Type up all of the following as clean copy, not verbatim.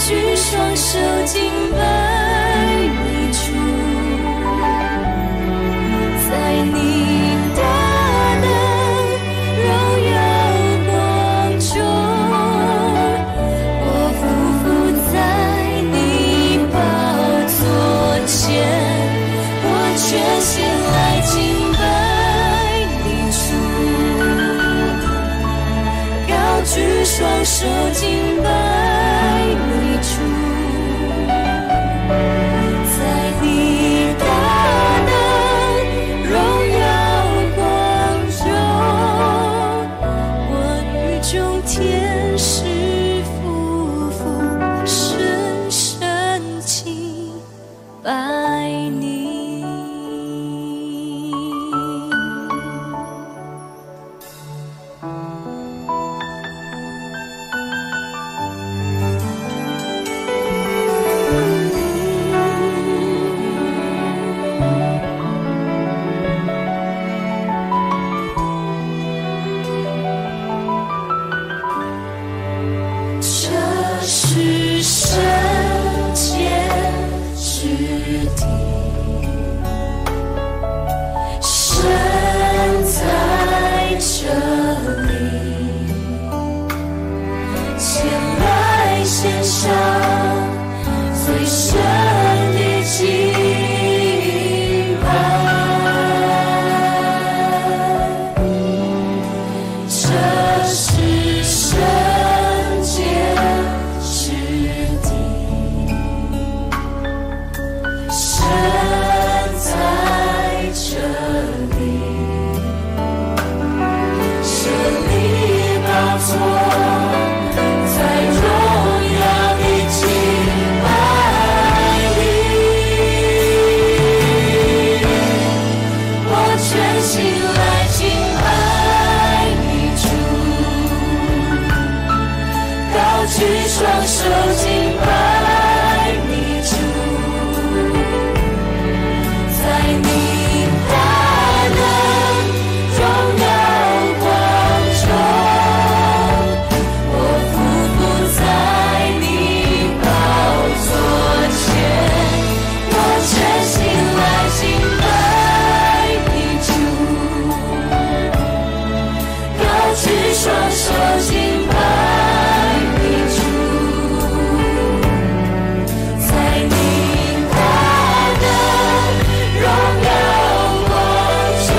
舉雙手敬拜你主，在你大能榮耀光中，我俯伏在你寶座前，我全心來敬拜你主，高舉雙手敬拜你主，在你大能榮耀光中，我與眾天使俯伏深深敬拜你。這是聖潔之地，神在這裡，前來獻上最深的敬拜。這是聖潔之地，神在這裡，設立寶座在榮耀的敬拜裡，我全心來敬拜你主，高舉雙手敬拜你主，在你大能榮耀光中，我俯伏在你寶座前，我全心來敬拜你主，高舉雙手敬拜你主，在你大能榮耀光中，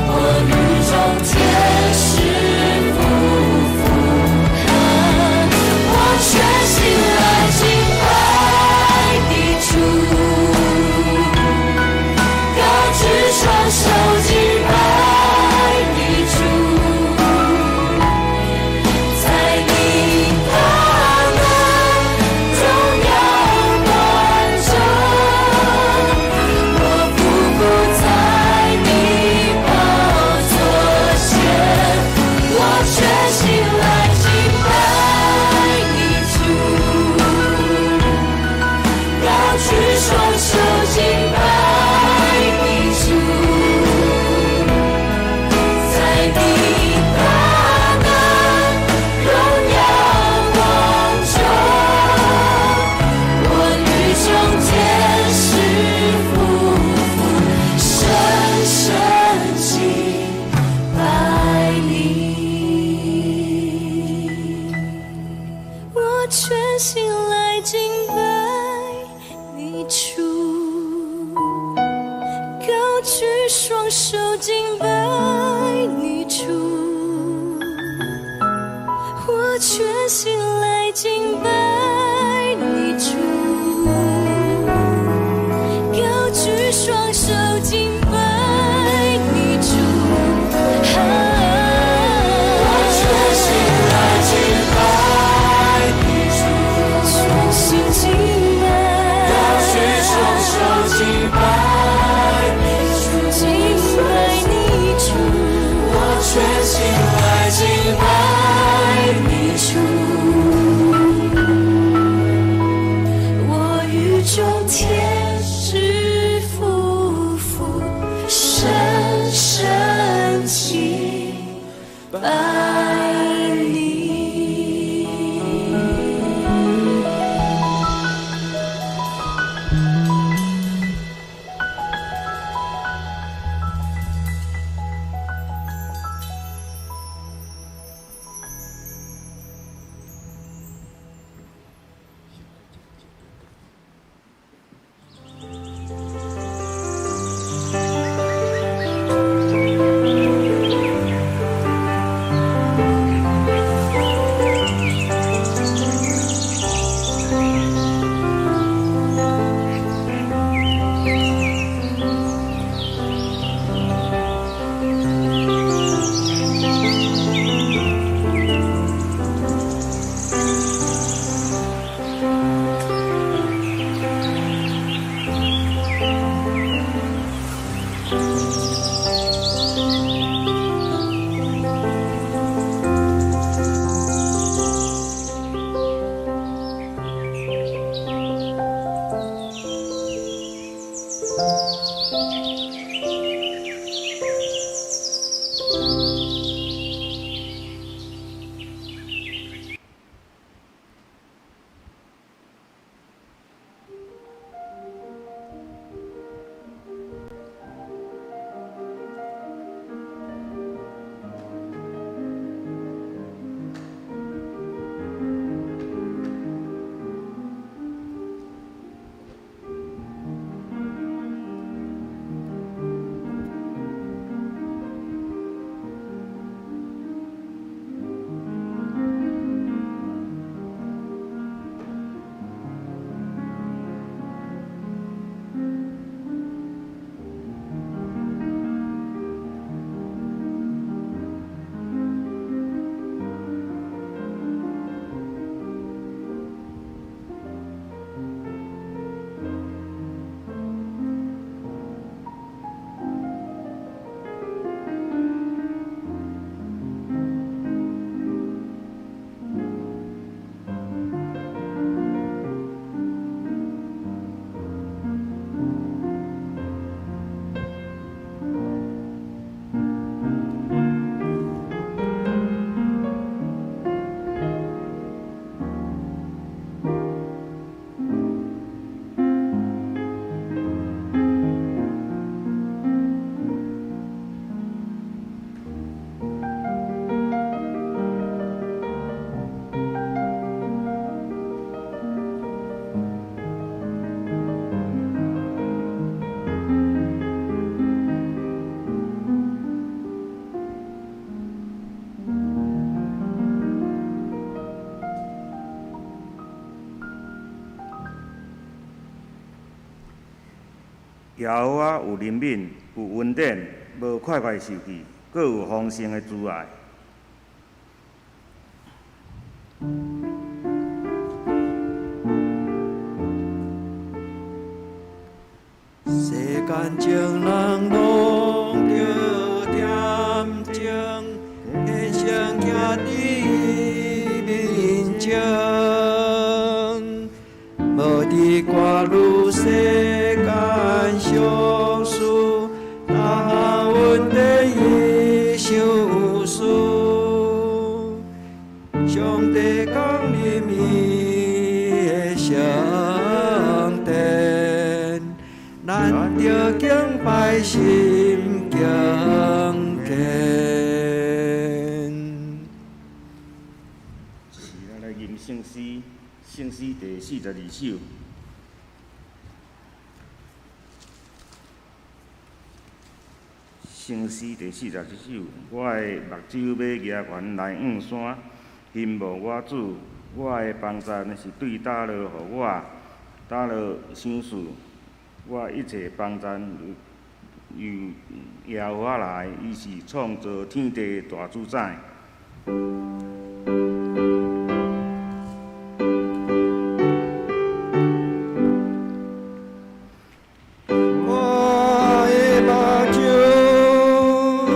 我與眾天使俯伏，我全心來敬拜你主，高舉雙手敬拜你主，在你大能榮耀光中，我俯伏在你寶座前，我全心來敬拜你主，高舉雙手敬拜你主，在你大能榮耀光中，我與眾天使俯伏深深敬拜你。我全心來敬拜你主，高舉雙手敬拜你主。耶和華有憐憫，有恩典，無快快受氣，閣有豐盛的慈愛。世間情人攏著恬靜，天生徛佇伊面前，無佇掛慮世間小事，逐項問題伊想事。上帝降臨伊的聖殿，咱著敬拜心敬虔。是，咱來吟聖詩，聖詩第42首。聖詩第42首，我的目睭欲舉懸來向山，欣望我主，我的幫贊是對佗落予我，佗落賞賜，我一切幫贊由耶和華來，伊是創造天地的大主宰。我的目睭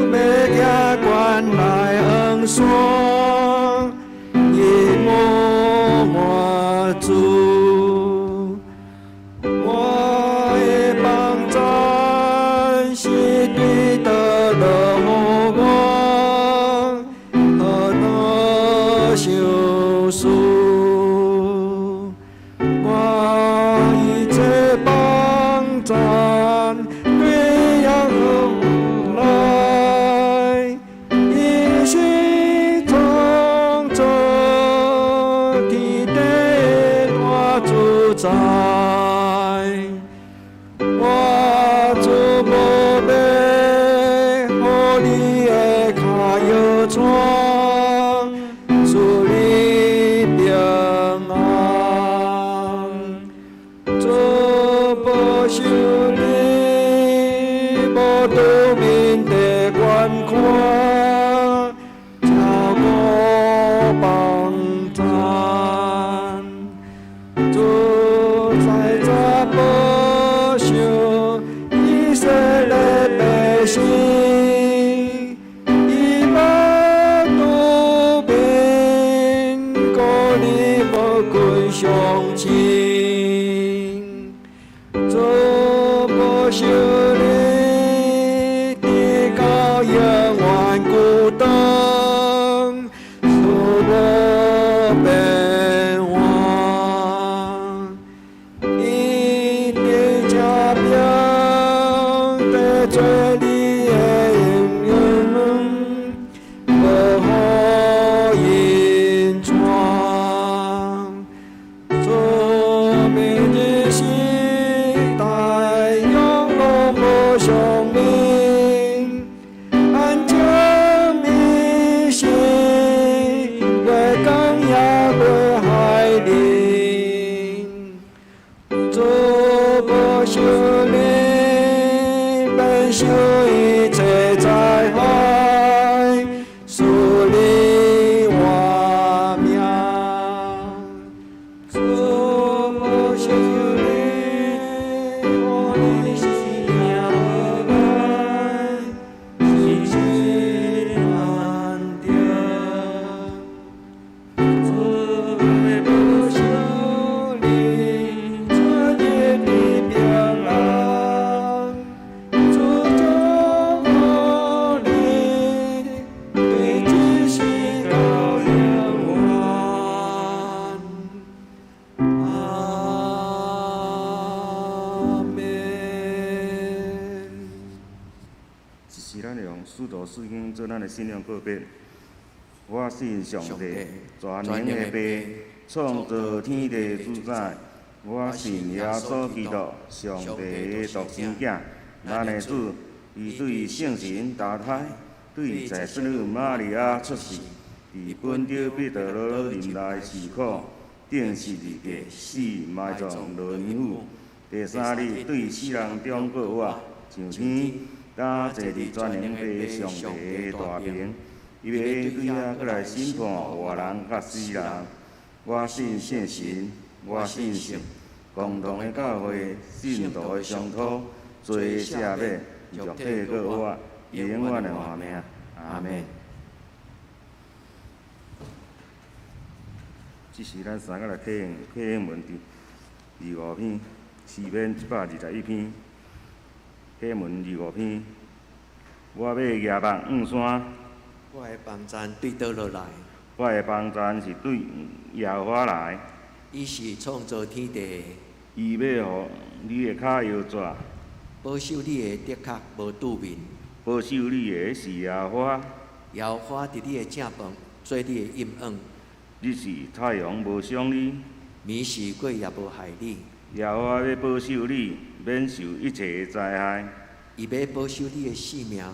欲舉懸來向山，仰望我主。我的幫贊是對倒落予我，何等賞賜？我一切幫贊對耶和華來，伊是創造天地大主宰。我主無欲予你的跤搖颤，賜你平安。主保守你，無拄面的觀看，超過幫贊。主在早保守以色列百姓，伊無拄面顧你無君相親。主保守你，直到永遠久長，賜無變換。伊佇這邊得罪你的應允，無予隱藏。主明日時代永攏無相明，安靜迷信，月光也袂害人。主保守你，免受一切災害，賜你活命。主保守你，予你生命無礙，時時安定。主保守你，出入你平安。主祝福你，對這世到永遠。阿們。這時咱會用使徒四經做咱的信仰告別。我信上帝，全能的父，創造天地主宰。我信耶穌基督，上帝的獨生囝，咱的主，伊對聖神投胎，對在聖女瑪利亞出世，佇本丟彼得羅忍耐受苦，釘十字架，死埋葬，落陰府，第三日對死人中復活，上天，今坐佇全能的父上帝的大爿，伊欲對遐閣來審判活人佮死人。我信聖神，我信聖公同的教會，聖徒的相托，罪赦免，肉體復活，永遠的活命。阿門。這時咱三個來啟用啟用文佇二五篇，詩篇121篇，啟文二五篇。我欲舉目望山，我的幫贊對佗落來？我的幫贊是對耶和華來。伊是創造天地的。伊欲予你的跤搖折，保守你的趯殼無拄面。保守你的是耶和華。耶和華佇你的正旁，做你的蔭影。日時太陽無傷你，暝時月也無害你。耶和華欲保守你，免受一切的災害。伊欲保守你的性命。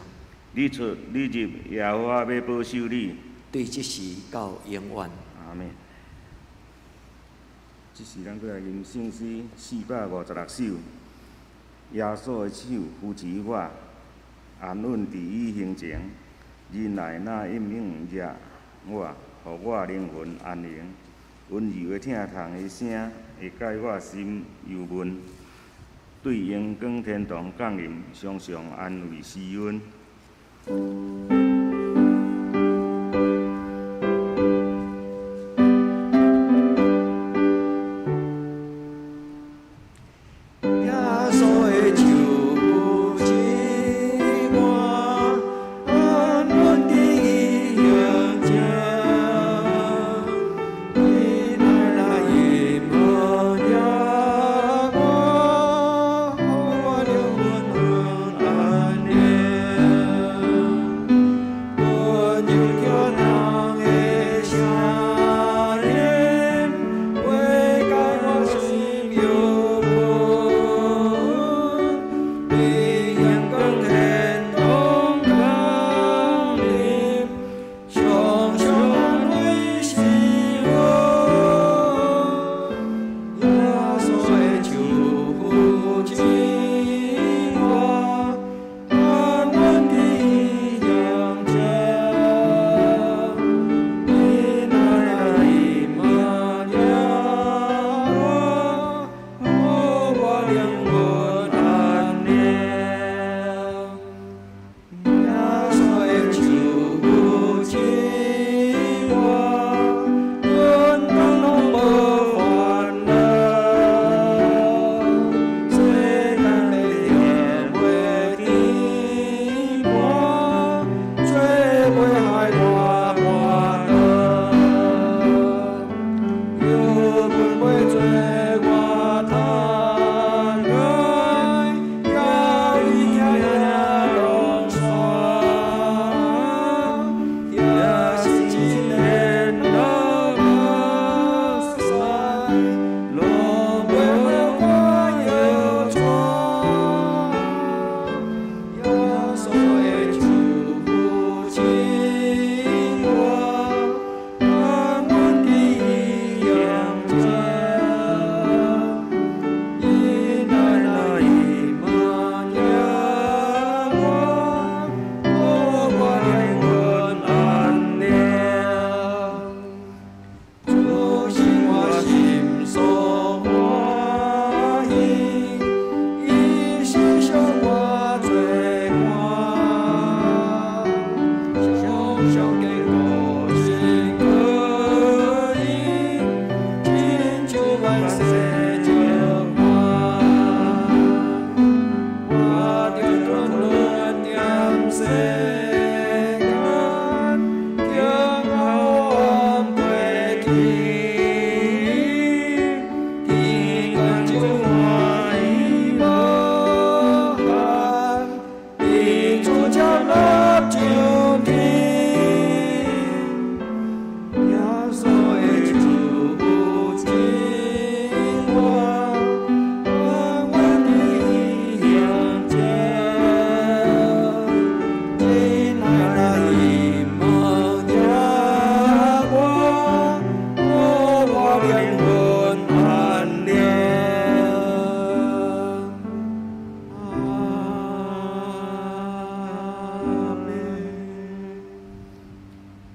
你出你入，耶和華欲保守你，對這時到永遠。阿門。這時咱閣來吟聖詩456首，耶穌的手扶持我，安穩佇伊胸前，仁愛若蔭影掠我，予我靈魂安寧。溫柔的疼痛的聲，會解我心憂悶。對榮光天堂降臨，常常安慰施恩。耶穌的手扶持我，安穩佇伊胸前，仁愛來蔭影掠我，予我靈魂安寧。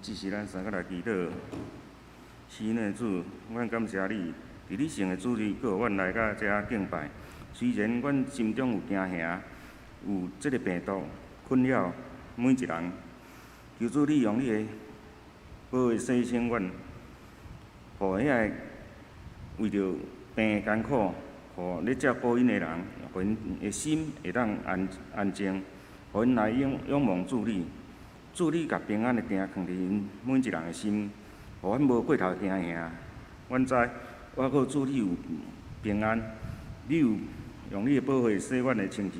這時咱三個來祈禱。慈愛主，阮感謝你，佇你聖的主日，閣予阮來到遮敬拜。雖然阮心中有驚嚇，有這个病毒困擾每一人，求主你用你的寶血洗清阮，予遐个為著病艱苦，予咧照顧𪜶的人，予𪜶的心會當安安靜，予𪜶來仰仰望主你。主你共平安的定囥佇𪜶每一人的心，予阮無過頭驚嚇。阮知倚靠主你有平安，你有用你的寶血洗阮的清氣，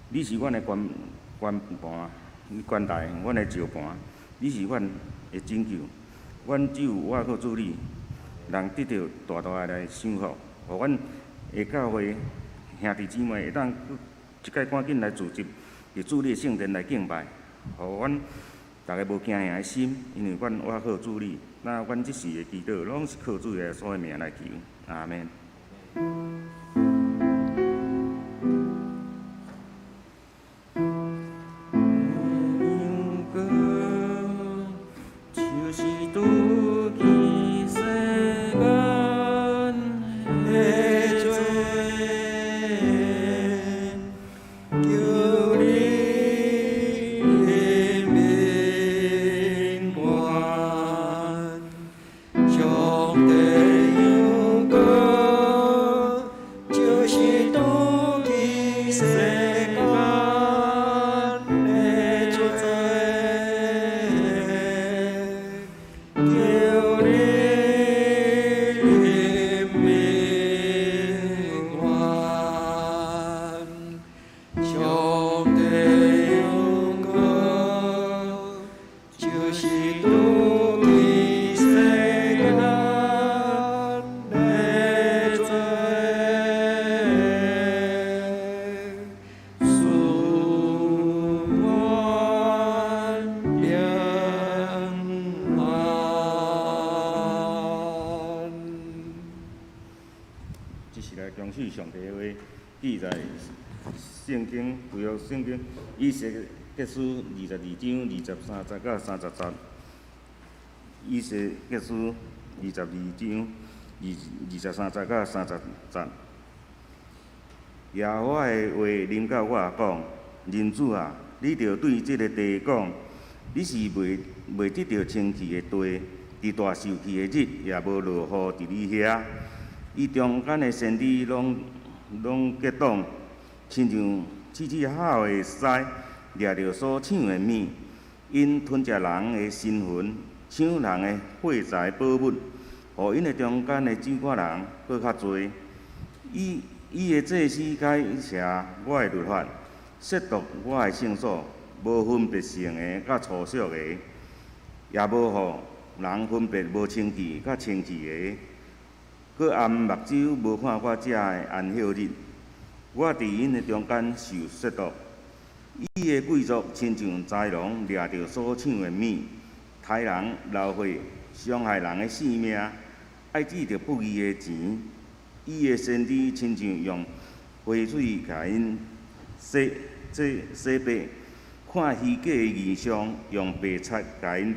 你是阮的關關盤、關台，阮的石盤，你是阮的拯救。阮只有倚靠主你，人得著大大的來賞福，予阮的教會兄弟姊妹會當這擺趕緊來聚集，佇主你的聖殿來敬拜，予阮逐个無驚嚇的心，因為阮倚靠主你。那阮這時的祈禱，攏是靠主耶穌的名來求，阿們。就是拄見世間的罪，求你憐憫阮，上帝陽光就是拄見世間的罪，求你憐憫阮，上帝陽光就是拄見世間的罪，賜阮平安。這時來恭喜上帝的話，記載聖經舊約聖經以西結書22章23節到30節。以西結書22章23節到30節。耶和華的話臨到我講：人子啊，你著對這个地講，你是未未得著清氣的地，佇大受氣的日也無落雨佇你遐。伊中間的先知攏攏結黨，親像獅子吼的獅，掠著所搶的物，𪜶吞食人的身魂，搶人的貨財寶物，予𪜶的中間的酒館人閣較濟。伊伊的祭司改邪我的律法，褻瀆我的聖所，無分別聖的佮粗俗的，也無予人分別無清氣佮清氣的。閣掩目睭無看我遮的安息日，我佇𪜶的中間受褻瀆。伊的貴族親像豺狼掠著所搶的物，刣人流血，傷害人的性命，愛藉著不義的錢。伊的先知親像用花水共𪜶洗洗洗白，看虛假的異象，用白漆共𪜶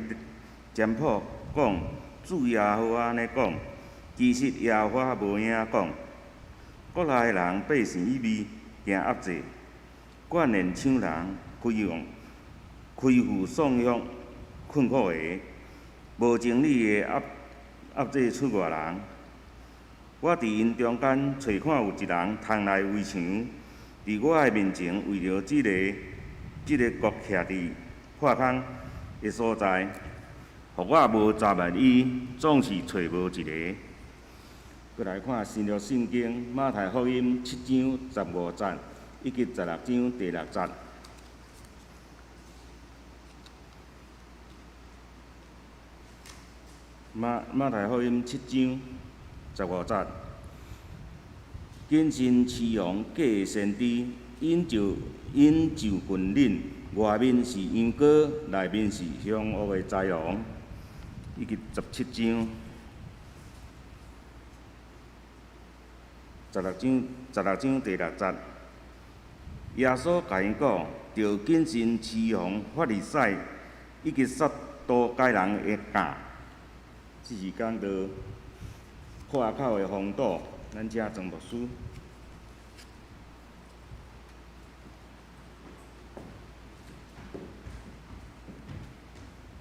占卜，講主耶和華按呢講，其實耶和華無影講。國內的人百姓意味驚壓制，慣練搶人，開用開付送養困苦的，無情理的壓壓制出外人。我佇𪜶中間揣看有一人通來圍牆，佇我的面前為著這个這个國徛佇破空的所在，予我無責罰伊，總是揣無一个。閣來看新約聖經馬太福音7章15節以及16章第6節。馬馬太福音7章15節，謹慎豺狼假先知，𪜶就𪜶就近恁，外面是羊羔，內面是兇惡的豺狼。以及17章。16章，16章第6節，耶穌共𪜶講，著謹慎豺狼法利賽以及撒刀解人的教，这是讲到破口的风度。咱请庄牧师。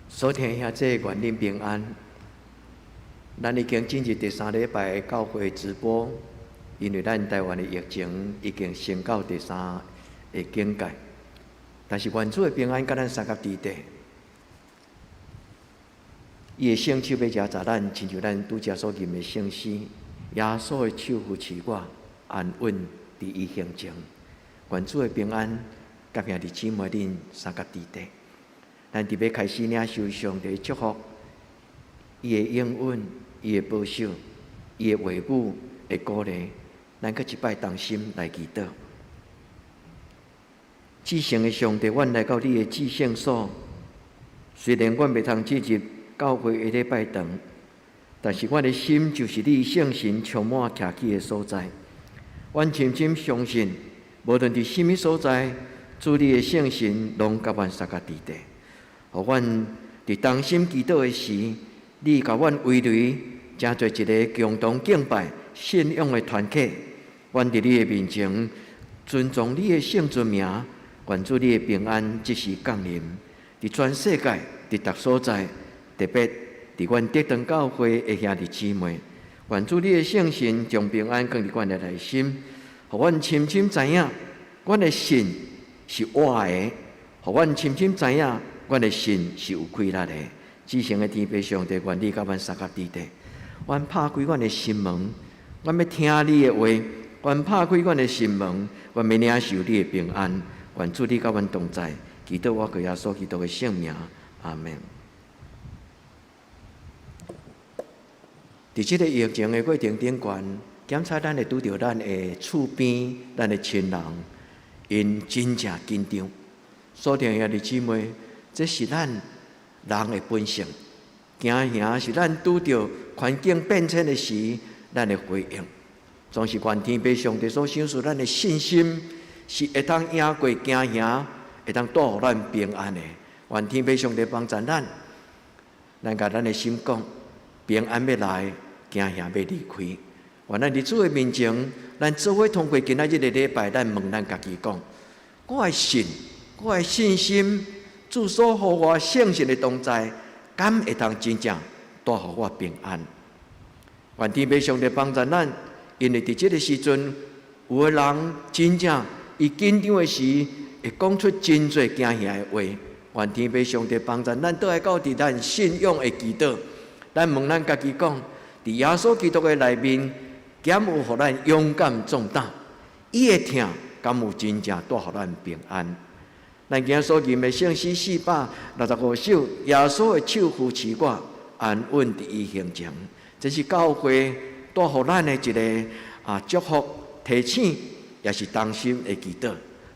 所听兄弟，愿恁平安。咱已經進入第三禮拜的教會直播，因為咱台灣的疫情已經升到第三个警戒，但是願主的平安佮咱相佮佇底。伊的聖手欲遮載咱，親像咱拄才所吟的聖詩，耶穌的手扶持我，安穩佇伊胸前。願主的平安，佮兄弟姊妹恁相佮佇底。咱伫欲開始領受上帝祝福，伊的應允，伊的保守，伊的話語的鼓勵，咱閣一擺同心來祈禱。至聖的上帝，阮來到你的至聖所，雖然阮袂通進入教會的禮拜堂，但是阮的心就是你聖神充滿徛起的所在。阮深深相信，無論佇啥物所在，主你的聖神攏佮阮相佮佇底。予阮佇同心祈禱的時，你共阮圍圍，成做一个共同敬拜、信仰的團體。阮佇你的面前，尊崇你的聖尊名，願主你的平安即時降臨，佇全世界，佇逐所在，特別佇阮德堂教會的兄弟姊妹，願主你的聖神將平安放佇阮的內心，予阮深深知影，阮的信是活的，予阮深深知影，阮的信是有氣力的。至聖的天父上帝，願你佮阮相佮佇底，阮拍開阮的心門，阮欲聽你的話，阮拍開阮的心門，阮欲領受你的平安。願主你佮阮同在，祈禱我靠耶穌基督的聖名，阿們。佇這个疫情的過程頂懸，檢查咱會拄著咱的厝邊、咱的親人，𪜶真正緊張。所聽兄弟姊妹，這是咱人的本性，驚嚇是咱拄著環境變遷的時，咱的回應。總是願天父上帝所賞賜咱的信心，是會當贏過驚嚇，會當帶予咱平安的。願天父上帝幫助咱，咱共咱的心講，平安欲來，驚嚇欲離開。願咱佇主的面前，咱做伙通過今仔日的禮拜，咱問咱家己講：我的信，我的信心，主所予我聖神的同在，敢會當真正帶予我平安？願天父上帝幫助咱，因為佇這个時陣，有的人真正伊緊張的時，會講出真濟驚嚇的話。願天父上帝幫助咱，倒來到佇咱信仰的祈禱，咱問咱家己講：佇耶穌基督的內面，敢有予咱勇敢壯膽？伊的疼，敢有真正帶予咱平安？咱今仔所吟的聖詩465首，耶穌的手扶持我，安穩佇伊胸前。這是教會帶予咱的一个祝福提醒，也是同心的祈禱。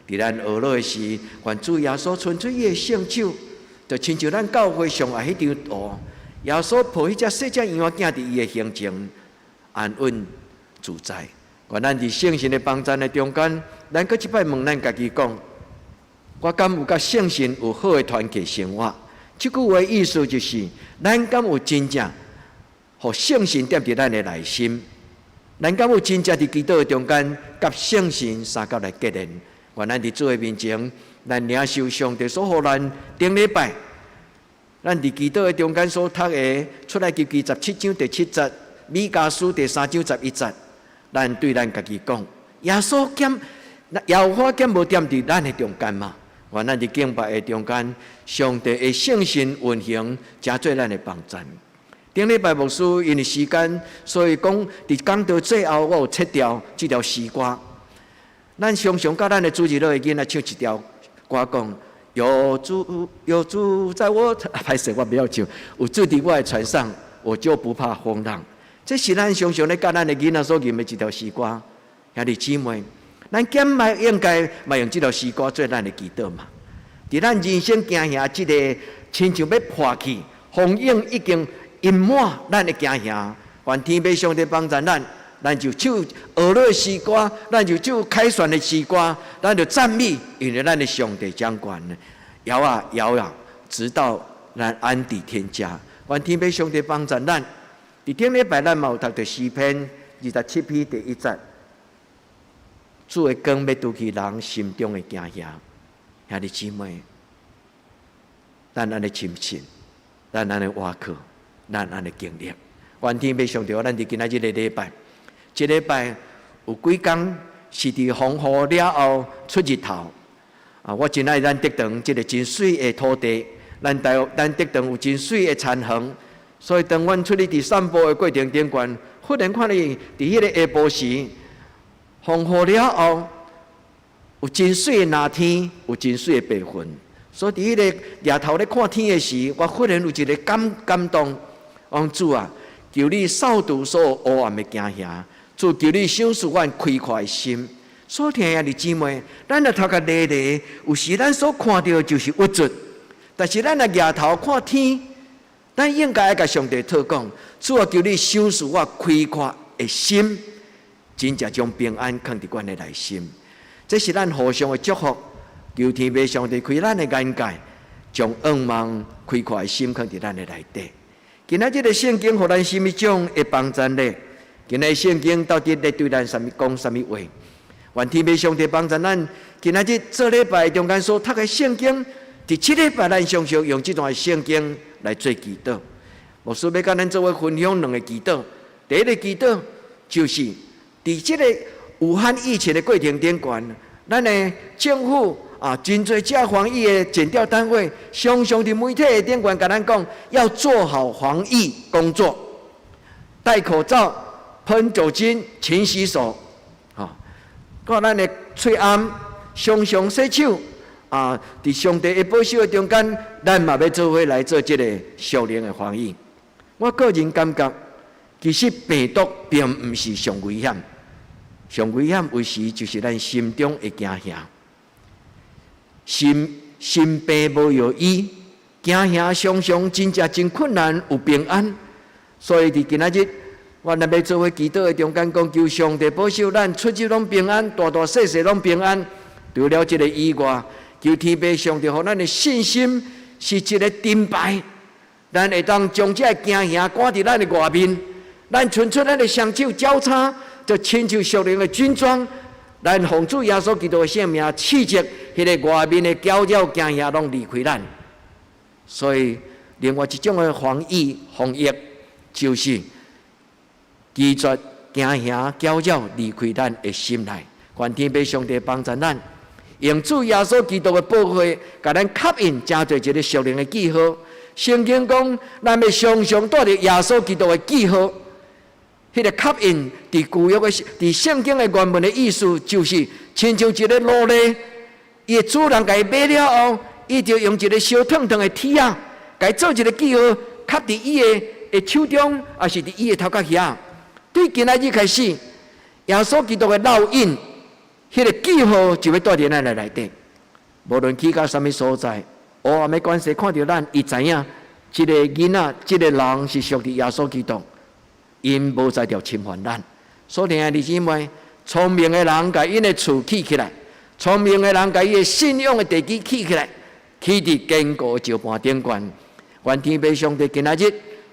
佇咱學樂的時，願主耶穌伸出伊的聖手，就親像咱教會上愛彼張圖，耶穌抱彼隻細隻羊仔囝佇伊的胸前，安穩自在。願咱佇聖神的幫助的中間，咱閣一擺問咱家己講：我敢有佮聖神有好的團契生活？這句話意思就是，咱敢有真正予聖神踮佇咱的內心？咱敢有真正佇祈禱的中間，佮聖神相佮來結連？願咱佇主的面前，咱領受上帝所予咱頂禮拜，咱佇祈禱的中間所讀的出埃及記17章第7節，彌迦書第3章11節，咱對咱家己講：耶穌敢，耶和華敢無踮佇咱的中間嗎？願咱佇敬拜的中間，上帝的聖神運行，成做咱的幫助。頂禮拜牧師因為時間，所以講佇講到最後，我有切掉這條詩歌。咱常常佮咱的主日學的囡仔唱一條歌，講有主有主在我，歹勢我袂曉唱。有主佇我的船上，我就不怕風浪。這是咱常常咧佮咱的囡仔所吟的一條詩歌。兄弟姊妹，咱敢嘛應該嘛用這條詩歌做咱的祈禱嘛？佇咱人生驚嚇這個親像欲破去，風湧已經淹滿咱的驚嚇，願天父上帝幫助咱。咱就唱學樂詩歌，咱就唱凱旋的詩歌，咱就讚美，因為咱的上帝掌權，搖啊搖啊，直到咱安佇天家。願天父上帝幫助咱。佇頂禮拜咱嘛有讀著詩篇27篇第一節，主的光欲除去人心中的驚嚇。兄弟姊妹，咱按呢深信，咱按呢倚靠，咱按呢經歷。願天父上帝，咱佇今仔日个禮拜，這禮拜有幾工是佇風雨了後出日頭。啊，我真愛咱竹塘這个真媠的土地，咱台咱竹塘有真媠的田園，所以當阮出去佇散步的過程頂懸，忽然看見佇彼个下晡時，風雨了後，有真媠的藍天，有真媠的白雲。所以佇彼个舉頭咧看天的時，我忽然有一个感動，我講主啊，求你掃除所有黑暗的驚嚇，主求你賞賜阮開闊的心。所聽的兄弟姊妹，咱若頭殼離離，有時咱所看著就是鬱卒，但是咱若舉頭看天，咱應該愛共上帝討講，主啊，求你賞賜我開闊的心，真正將平安囥佇阮的內心。這是咱互相的祝福，求天父上帝開咱的眼界，將仰望開闊的心囥佇咱的內底。今仔這个聖經予咱啥物種的幫助呢？今仔聖經到底咧對咱啥物講啥物話？願天父上帝幫助咱。今仔日做禮拜中間所讀的聖經，佇這禮拜咱常常用這段聖經來做祈禱。牧師欲佮咱做伙分享兩个祈禱。第一个祈禱就是佇這个武漢疫情的過程頂懸，咱的政府啊，真濟遮防疫的檢調單位，常常佇媒體的頂懸共咱講，要做好防疫工作，戴口罩、噴酒精、勤洗手，吼，閣咱的喙罨常常洗手啊！佇上帝的保守的中間，咱嘛欲做伙來做這个屬靈的防疫。我個人感覺，其實病毒並毋是上危險，上危險有時就是咱心中的驚嚇。心心病無藥醫，驚嚇常常真正真困難有平安。所以佇今仔日，我若欲做伙祈禱的中間講，求上帝保守咱出入攏平安，大大細細攏平安。除了這个以外，求天父上帝予咱的信心是一个盾牌，咱會當將這个驚嚇趕佇咱的外面。咱伸出咱的雙手交叉，就親像屬靈的軍裝。咱奉主耶穌基督的聖名，斥責彼个外面的攪擾驚嚇攏離開咱。所以，另外一種的防疫，就是拒絕驚嚇攪擾離開咱的心內。願天父上帝幫助咱，用主耶穌基督的寶血，共咱刻印，成做一个屬靈的記號。聖經講，咱欲常常帶著耶穌基督的記號。彼个刻印，佇舊約的、佇聖經的原文的意思，就是親像一个奴隸，伊的主人共伊買了後，伊就用一个燒燙燙的鐵仔，共伊做一个記號，刻佇伊的手中，抑是佇伊的頭殼遐。對今仔日開始，耶穌基督的烙印，彼个記號就欲帶佇咱的內底。無論去到啥物所在，黑暗的權勢看著咱，伊知影這个囡仔、這个人是屬佇耶穌基督。𪜶無才調侵犯咱，所以兄弟姊妹，聰明的人共𪜶的厝起起來，聰明的人共伊的信仰的地基起起來，起佇堅固的石盤頂懸。願天父上帝今仔日，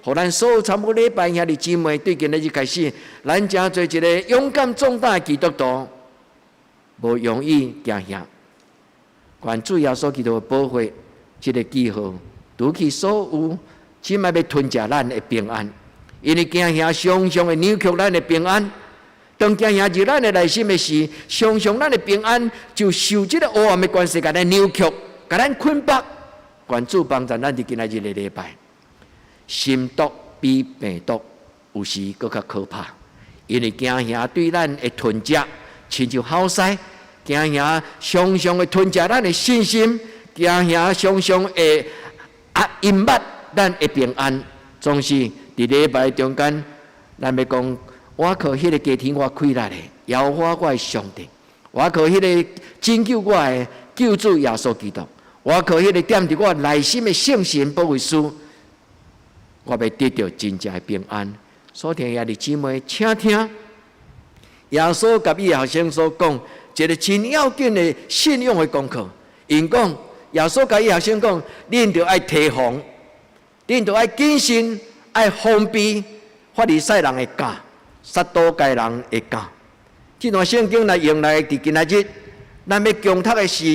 予咱所有參與禮拜兄弟姊妹，對今仔日開始，咱成做一个勇敢壯膽的基督徒，無容易驚嚇。願主耶穌基督的寶血，這个記號，除去所有這擺欲吞食咱的平安。因為驚嚇常常會扭曲咱的平安，當驚嚇入咱的內心的時，常常咱的平安就受這个黑暗的權勢共咱扭曲，共咱捆綁。願主幫助咱佇今仔日的禮拜，心毒比病毒有時閣較可怕，因為驚嚇對咱的吞食，親像吼獅，驚嚇常常會吞食咱的信心，驚嚇常常會壓陰壓咱的平安，總是。佇禮拜中間，咱欲講，倚靠彼个加添我氣力的，耶和華我的上帝；倚靠彼个拯救我的救主耶穌基督；倚靠彼个踮佇我內心的聖神保惠師，我欲得著真正的平安。所聽兄弟姊妹，請聽耶穌共伊學生所講一个真要緊的信仰的功課。𪜶講，耶穌共伊學生講，恁著愛提防。恁著愛謹慎，愛防備法利賽人的教，撒都該人的教。這段聖經來用來佇今仔日，咱欲共讀的時，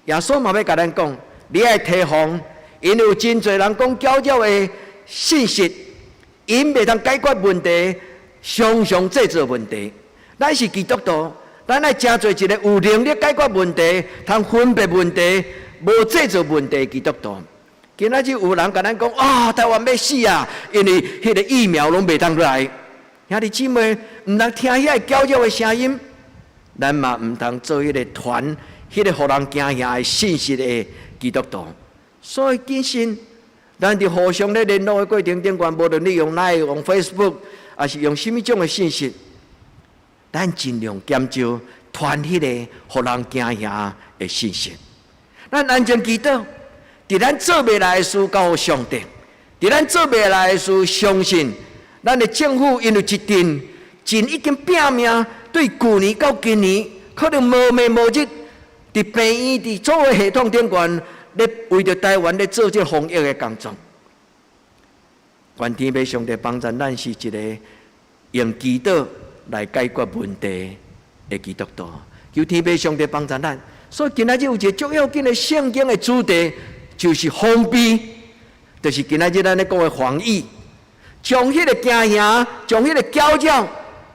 耶穌嘛欲共咱講，你愛提防，因為有真濟人講攪擾的信息，𪜶袂當解決問題，常常製造問題。咱是基督徒，咱愛成做一个有能力解決問題、通分別問題、無製造問題的基督徒。今仔日有人共咱講啊，台灣欲死啊，因為彼个疫苗攏袂當來。兄弟姊妹，毋通聽遐個攪擾的聲音，咱嘛毋通做彼个傳彼个予人驚嚇的信息的基督徒。所以謹慎，咱佇互相咧聯絡的過程頂懸，無論你用 Line、用 Facebook，抑是用啥物種的信息，咱盡量減少傳彼個予人驚嚇的信息。咱安靜祈禱，佇咱做袂來的事交予上帝，佇咱做袂來的事，相信咱的政府𪜶有一陣真已經拼命，對舊年到今年，可能無暝無日，佇病院、佇所有系統頂懸，咧為著台灣咧做這防疫的工作。願天父上帝幫助咱是一個用祈禱來解決問題的基督徒。求天父上帝幫助咱。所以今仔日有一个足要緊的聖經的主題，就是防備，就是今仔日咱咧講的防疫，將彼个驚嚇，將彼个攪擾，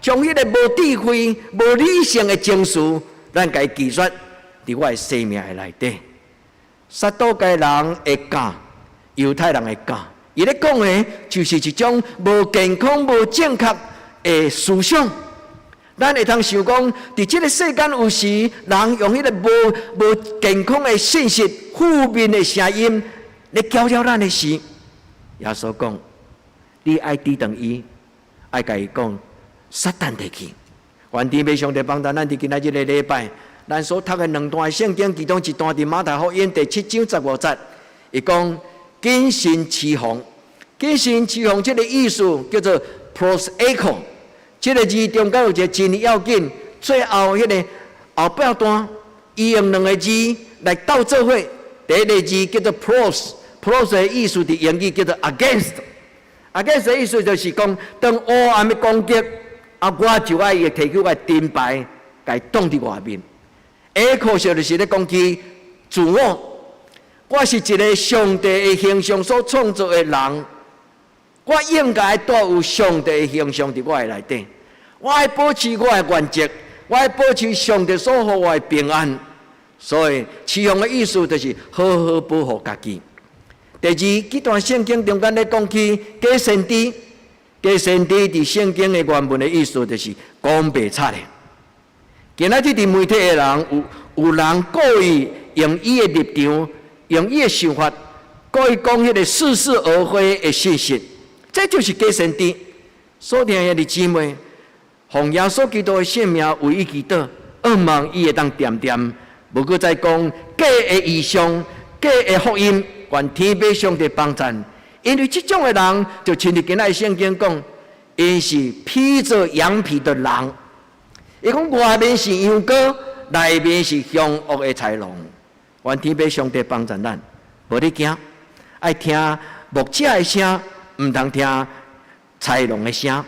將彼个無智慧、無理性的情緒，咱共伊拒絕佇我的生命的內底。撒都該人的教，猶太人的教，伊咧講的，就是一種無健康、無正確的思想。咱會通想講，佇這个世間有時人用彼个無健康的信息、負面的聲音來攪擾咱的時，耶穌講：你愛抵擋伊，愛共伊講，撒旦退去。願天父上帝幫助咱佇今仔日个禮拜，咱所讀的兩段聖經，其中一段佇馬太福音第七章十五節，伊講謹慎持防，謹慎持防這个意思叫做 proseko。這个字中間有一个真要緊，最後彼个後半段，伊用兩个字來鬥做伙。第一个字叫做 pros，pros 的意思佇英語叫做 against，against 的意思就是講，當黑暗的攻擊，啊，我就愛提起我的盾牌，共伊擋佇外面。Eko 就是咧講起自我，我是一个上帝的形象所創造的人，我應該帶有上帝的形象佇我的內底。我愛保持我的原則，我愛保持上帝所予我的平安。所以，持防的意思就是好好保護家己。第二，這段聖經中間咧講起假先知，假先知佇聖經的原文的意思就是講白賊的。今仔日佇媒體的人有人故意用伊的立場，用伊的想法，故意講彼個似是而非的信息，這就是假先知。所聽的姊妹，奉耶穌基督的聖名為伊祈禱，向望伊會當恬恬，無閣再講假的異象、假的福音，願天父上帝幫贊。因為這種的人，就親像今仔聖經講，𪜶是披著羊皮的狼。伊講外面是羊羔，內面是兇惡的豺狼。願天父上帝幫贊咱，無咧驚，愛聽牧者的聲，毋通聽豺狼的聲。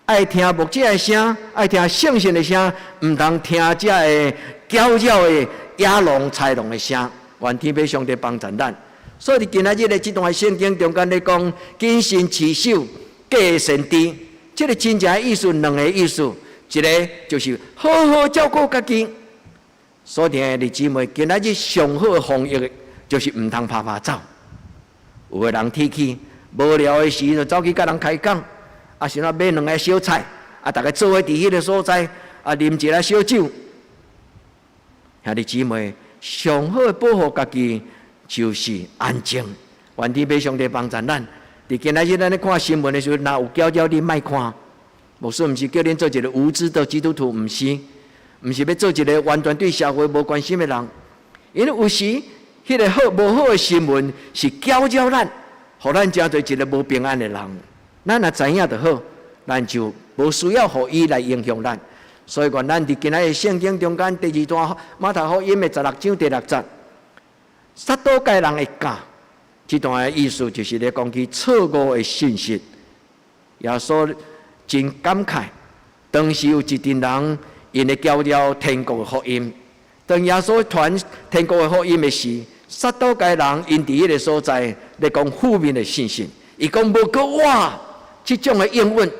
愛聽牧者的聲，愛聽聖神的聲，毋通聽這个攪擾的野狼、豺狼的聲。願天父上帝幫助咱。所以，今仔日的這段聖經中間咧講，謹慎持守假先知，這个真正的意思，兩个意思，一个就是好好照顧家己。所聽的姊妹，今仔日上好的防疫就是毋通趴趴走。有的人鐵齒無聊的時就走去佮人開講。啊，是怎買兩个小菜，啊，逐家做伙佇彼个所在，啊，啉一下小酒。兄弟姊妹，上好的保護家己就是安靜。願天父上帝幫助咱。佇今仔日咱咧看新聞的時陣，若有攪擾你，莫看。牧師毋是叫恁做一个無知的基督徒，毋是，毋是欲做一个完全對社會無關心的人。因為有時，彼个好無好的新聞是攪擾咱，予咱成做一个無平安的人。咱若知影就好，咱就無需要予伊來影響咱。所以講，咱佇今仔日聖經中間第二段馬太福音的十六章第六節，撒都該人的教，這段的意思就是咧講起錯誤的信息。耶穌真感慨，當時有一陣人𪜶會攪擾天國的福音。當耶穌傳天國的福音的時，撒都該人𪜶佇彼个所在咧講負面的信息。伊講無閣我這種的應允。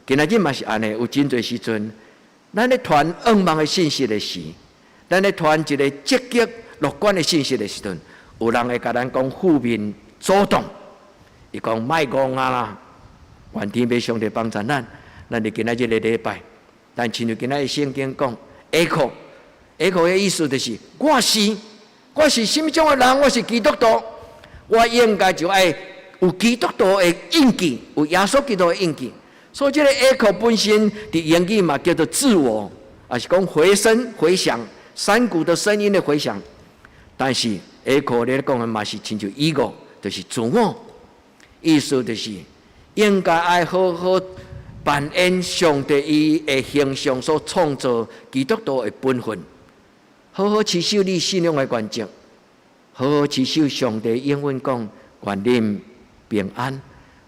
今仔日嘛是按呢，有真濟時陣，咱咧傳向望的信息的時，咱咧傳一個積極樂觀的信息的時陣，有人會共咱講負面阻擋，伊講莫戇啊啦，願天父上帝幫助咱，咱佇今仔這个禮拜，但親像今仔日聖經講，ego，ego 的意思就是我是啥物種的人，我是基督徒，我應該就愛有基督徒的印記，有耶穌基督的印記。所以這个 echo 本身佇英語嘛叫做自我，也是講回聲、迴響、山谷的聲音的回響。但是 echo 咧講的嘛是親像 ego，就是自我，意思就是應該愛好好扮演上帝伊的形象所創造基督徒的本分，好好持守你信仰的原則，好好持守上帝應允講願恁平安。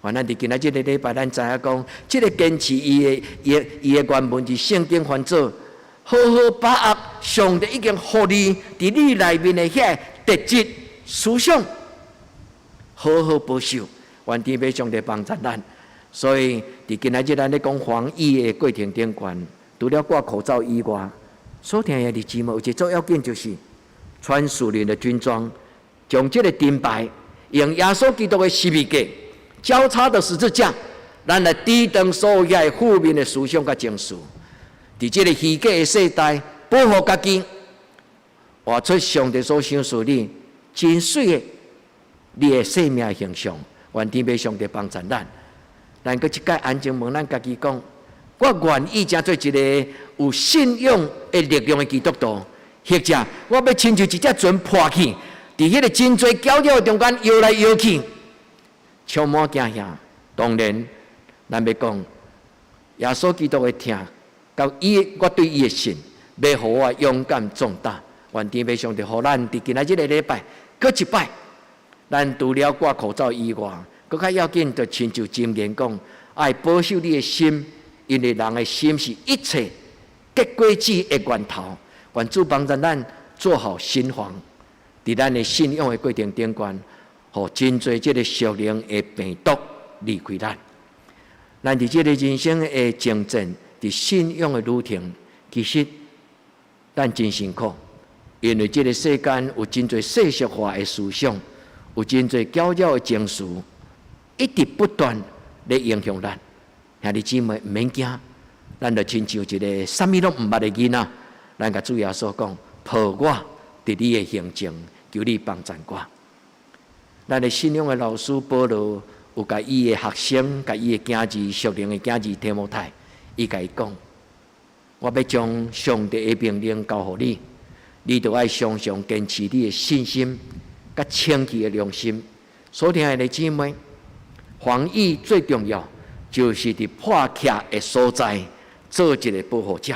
願咱佇今仔這个禮拜，咱知影講，這个堅持伊的原文佇聖經翻做，好好把握上帝已經予你佇你內面的遐特質思想，好好保守。願天父上帝幫助咱。所以佇今仔日咱咧講防疫的過程頂懸，除了掛口罩以外，所聽的日子嘛，有一個最要緊就是穿屬靈的軍裝，將這个盾牌用耶穌基督的十字架，交叉的十字架，咱來抵擋所有遐負面的思想佮情緒。佇這个虛假的世代，保護家己，活出上帝所賞賜你真媠的你的生命形象。願天父上帝幫助咱。咱閣一擺安靜問咱家己講：我願意成做一个有信仰的力量的基督徒，或者我欲親像一隻船破去，佇彼个真濟攪擾中間搖來搖去，充滿驚嚇。當然，咱欲講耶穌基督的疼，佮伊我對伊的信，欲予我勇敢壯膽。願天父上帝予咱佇今仔這个禮拜，閣一擺，咱除了掛口罩以外，閣較要緊，就親像箴言講，愛保守你的心，因為人的心是一切結果子的源頭。願主幫助咱做好心防，佇咱的信仰的過程頂懸，予真濟這个屬靈的病毒離開咱。咱佇這个人生的征戰，佇信仰的旅程，其實咱真辛苦，因為這个世間有真濟世俗化的思想，有真濟攪擾的情緒，一直不斷咧影響咱。兄弟姊妹毋免驚，咱就親像一个啥物攏毋捌的囡仔，咱共主耶穌講：抱我佇你的胸前，求你幫助我。咱的信仰的老師保羅有共伊的學生、共伊的囝兒、屬靈的囝兒提摩太，伊共伊講：我欲將上帝的命令交予你，你著愛常常堅持你的信心、佮清潔的良心。所聽的姊妹，防疫最重要就是佇破拆的所在做一个保護者。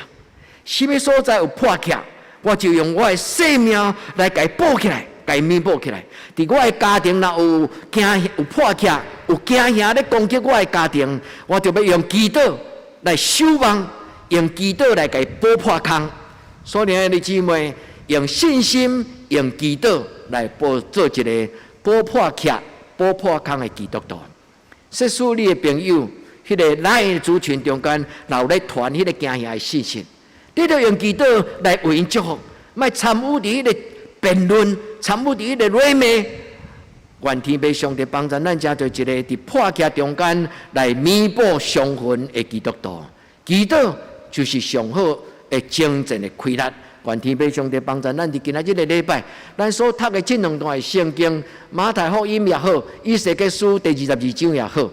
啥物所在有破拆，我就用我的生命來共伊補起來，共伊彌補起來。佇我的家庭若有驚有破拆，有驚嚇咧攻擊我的家庭，我就欲用祈禱來守望，用祈禱來共伊補破空。所以，兄弟姊妹，用信心、用祈禱來補做一个補破拆、補破空的基督徒。設使你的朋友，彼个咱族群中間，若有咧傳彼个驚嚇的信息，你著用祈禱來為𪜶祝福，莫參與佇彼个辯論，參與佇彼個謾罵。願天父上帝幫助咱，成做一个佇破拆中間來彌補傷痕的基督徒。祈禱就是上好的征戰的氣力。願天父上帝幫助咱，佇今仔這个禮拜，咱所讀的這兩段的聖經，馬太福音也好，以西結書第22章也好，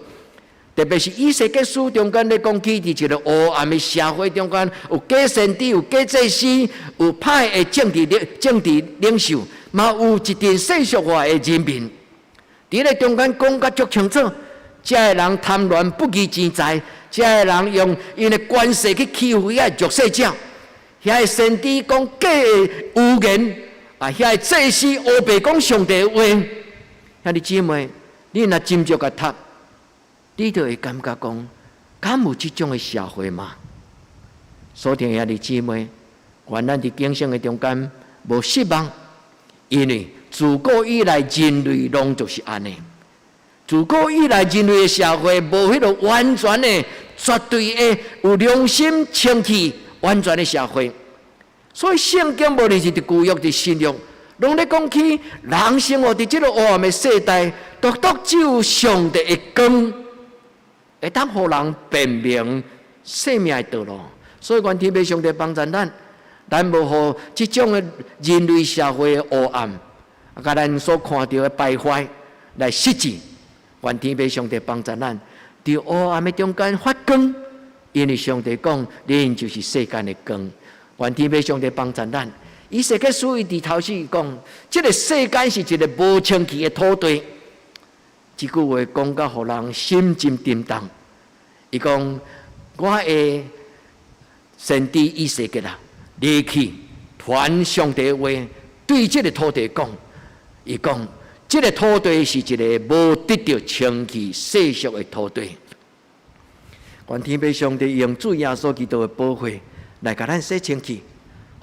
特別是以西結書中間咧講起，佇一个黑暗的社會中間，有假先知，有假祭司，有歹的政治領袖，嘛有一陣世俗化的人民。佇咧中間講甲足清楚，這个人貪戀不義錢財，這个人用𪜶的權勢去欺負遐弱勢者，遐个先知講假的預言，啊，遐个祭司烏白講上帝的話。兄弟姊妹，你若斟酌共讀，你就會感覺講，敢有這種的社會嗎？所聽兄弟姊妹，願咱佇警醒的中間無失望，因為自古以來人類攏就是按呢。自古以來人類的社會無彼個完全的、絕對的有良心、清氣、完全的社會。所以聖經無論是佇舊約、佇新約，攏咧講起人生活佇這個黑暗的世代，獨獨只有上帝的光，會當予人辨明生命的道路。所以願天父上帝幫助咱，咱無予這種的人類社會的黑暗，共咱所看著的敗壞來失志。願天父上帝幫助咱，佇黑暗的中間發光，因為上帝講，恁就是世間的光。願天父上帝幫助咱。以西結書伊佇頭先講，這個世間是一個無清氣的土地。這句話講甲予人心真沉重。伊講，我的先知以西結啊，離去傳上帝話，對這個土地講，伊講，這個土地是一個無得著清氣世俗的土地。願天父上帝用主耶穌基督的寶血來共咱洗清氣，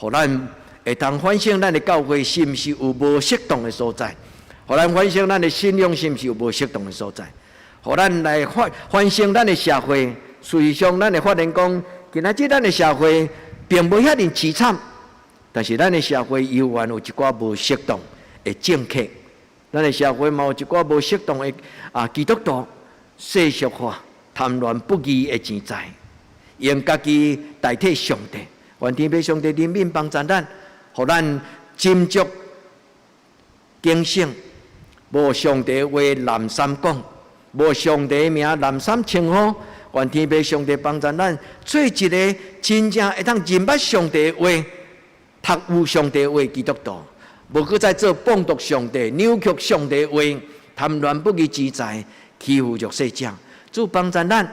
予咱會當反省咱的教會是毋是有無適當的所在，予咱反省咱的信仰是毋是有無適當的所在，予咱來反省咱的社會。事實上，咱會發現講，今仔日咱的社會並無遐爾淒慘，但是咱的社會猶原有一寡無適當的政客，咱的社會嘛有一寡無適當的基督徒世俗化、貪戀不義的錢財，用家己代替上帝。願天父上帝憐憫幫助咱，予咱斟酌警醒，無上帝話濫三講，無上帝名濫三稱呼。願天父上帝幫助咱，做一個真正會當認捌上帝話、讀有上帝話基督徒，無閣再做謗讟上帝、扭曲上帝話、貪戀不義之財、欺負弱勢者。主幫助咱，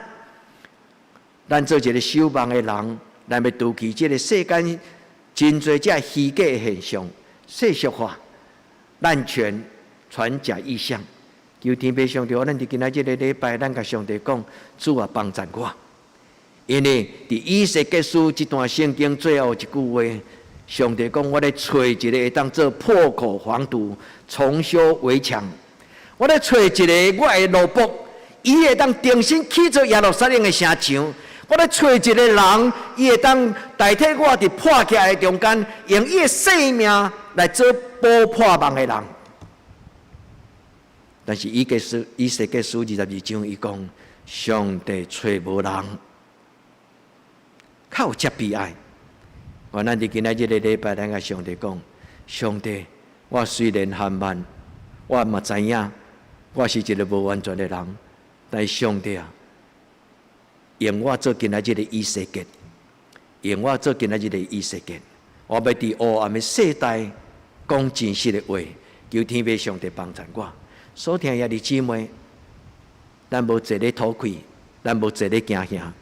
咱做一個守望的人，咱欲除去這個世間真濟這虛假的現象、世俗化、濫權、傳假異象。求天父上帝，咱佇今仔這个禮拜，咱共上帝講，主啊，幫助我。因為佇以西結書這段聖經最後一句話，上帝講：我咧揣一個會當做破口防堵、重修圍牆。我咧揣一個我的奴僕，伊會當重新起造耶路撒冷的城牆。我咧揣一個人，伊會當代替我佇破起來的中間，用伊的性命來做補破網的人。但是以西結書22章，伊講上帝揣無人，較有這悲哀。願咱佇今仔這个禮拜，咱共上帝講：上帝，我雖然含慢，我嘛知影，我是一個無完全的人，但是上帝啊，用我做今仔這个以西結，用我做今仔這个以西結，我欲佇黑暗的世代講真實的話，求天父上帝幫助我。所聽兄弟姊妹，咱無坐咧吐氣，咱無坐咧驚嚇，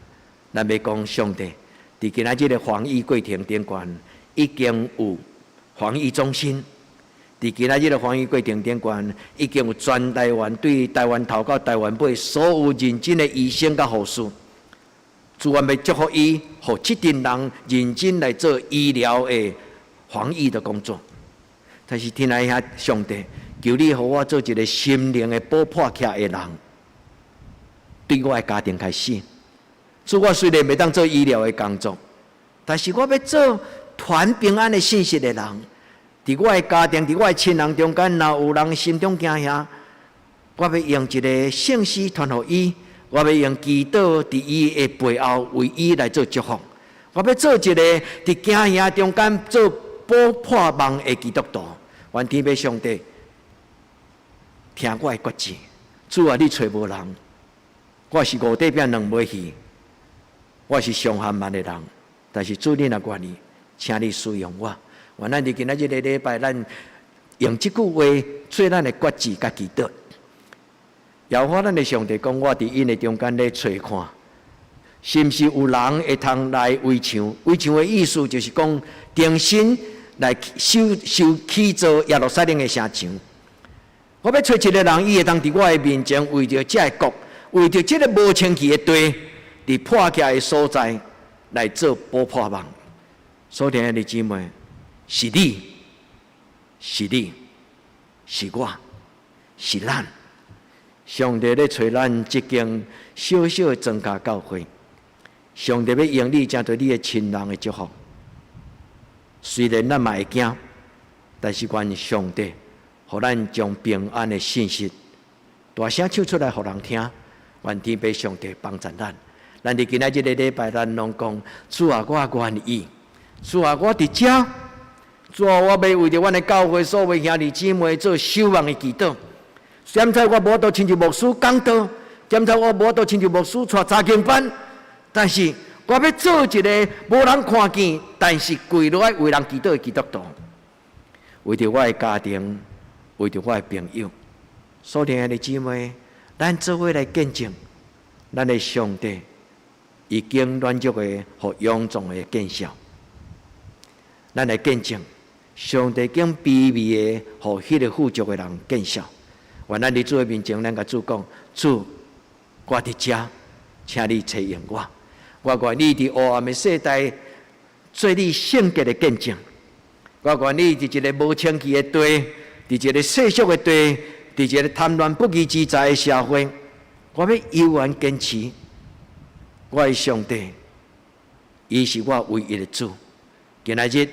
咱欲講上帝，佇今仔這个防疫過程頂懸，已經有防疫中心；佇今仔這个防疫過程頂懸，已經有全台灣對台灣頭到台灣尾所有認真的醫生佮護士，主願欲祝福伊，予這陣人認真來做醫療的防疫的工作。但是天來遐上帝，求你予我做一個心靈的補破起來的人，對我的家庭開始。主，我雖然袂當做醫療的工作，但是我欲做傳平安的信息的人。佇我的家庭，佇我的親人中間，若有人心中驚嚇，我欲用一個聖詩傳予伊，我欲用祈禱佇伊的背後為伊來做祝福。我欲做一個佇驚嚇中間做補破網的基督徒。願天父上帝聽我的決志，主啊，你揣無人，我是五塊餅兩尾魚，我是上含慢的人，但是主你若願意，請你使用我。願咱佇今仔這个禮拜，咱用這句話做咱的決志佮祈禱。耶和華咱的上帝講，我佇𪜶的中間咧揣看，是毋是有人會通來圍牆？圍牆的意思就是講，重新來修修起造耶路撒冷的城牆。我欲揣一个人，伊會當佇我的面前，為著這个國，為著這个無清氣的地，佇破起的所在來做補破網。所聽的姊妹，是你，是你，是我，是咱。上帝咧揣咱這間小小的莊腳教會，上帝欲用你成做你的親人的祝福。雖然咱嘛會驚，但是願上帝予咱將平安的信息大聲唱出來，予人聽。願天父上帝幫助咱。咱佇今仔這个禮拜，咱攏講主啊，我願意。主啊，我佇遮。主啊，我欲為著阮的教會所有兄弟姊妹做守望的祈禱。現在我無法度親像牧師講道，現在我無法度親像牧師帶查經班，但是我欲做一个無人看見，但是跪落來為人祈禱的基督徒，為著我的家庭，為著我的朋友，所聽的姊妹，咱做伙來見證，咱的上帝已經軟弱的予臃腫的見效，咱來見證上帝經卑微的予彼个富足的人見效。願咱佇主的面前，咱共主講：主，我佇遮，請你差用我。我願意佇黑暗的世代做你聖潔的見證。我願意佇一个無清氣的地，佇一个世俗的地，佇一个貪亂不義之財的社會，我欲猶原堅持我的上帝，伊是我唯一的主。今仔日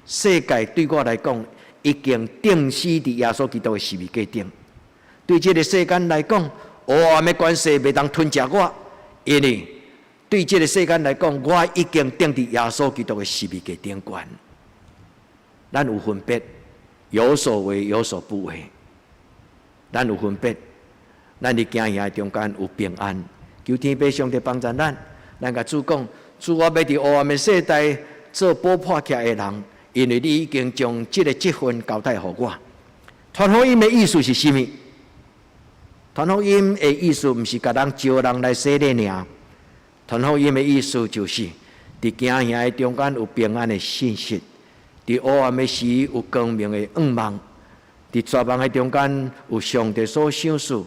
世界對我來講，已經釘死佇耶穌基督的十字架頂。對這个世間來講，黑暗的權勢袂當吞食我，因為對這个世間來講，我已經釘佇耶穌基督的十字架頂懸。咱有分別，有所為，有所不為。咱有分別，咱佇行的中間有平安。求天父上帝幫助咱，咱共主講：主，我欲佇黑暗的世代做補破起來的人，因為你已經將這个職分交代予我。傳福音的意思是啥物？傳福音的意思毋是共人招人來洗禮爾。傳福音的意思就是，佇行的中間有平安的信息，佇黑暗的時有光明的願望，佇絕望的中間有上帝所賞賜，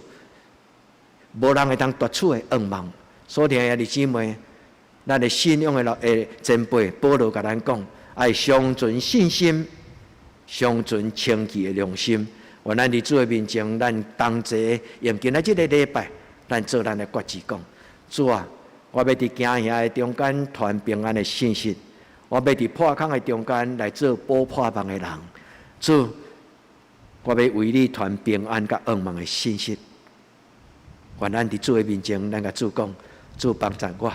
無人會當奪取的願望。所聽的兄弟姊妹，咱的信仰的老前輩保羅共咱講，愛常存信心，常存清潔的良心。願咱佇主的面前，咱同齊用今仔這个禮拜，咱做咱的決志，講主啊，我欲佇行的中間傳平安的信息，我欲佇破空的中間來做補破網的人。主，我欲為你傳平安佮願望的信息。願咱佇主的面前，咱共主講，主幫助我，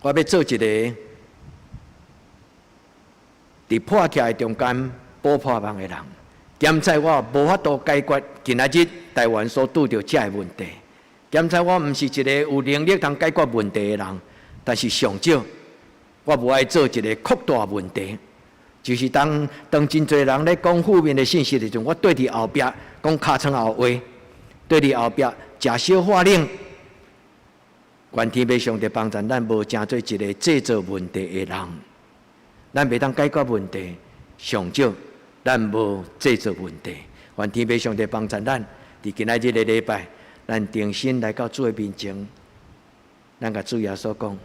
我欲做一个佇破起的中間補破網的人。檢查我無法度解決今仔日台灣所拄著這个問題。檢查我毋是一个有能力通解決問題的人，但是上少我無愛做一个擴大問題。就是當真濟人咧講負面的信息的時陣，我對佇後壁講尻川後話，對佇後壁食小話冷。願天父上帝幫助咱，無成做一个製造問題的人。咱袂當解決問題，上少咱無製造問題。願天父上帝幫助咱，佇今仔日个禮拜，咱重新來到主的面前，咱共主耶穌講：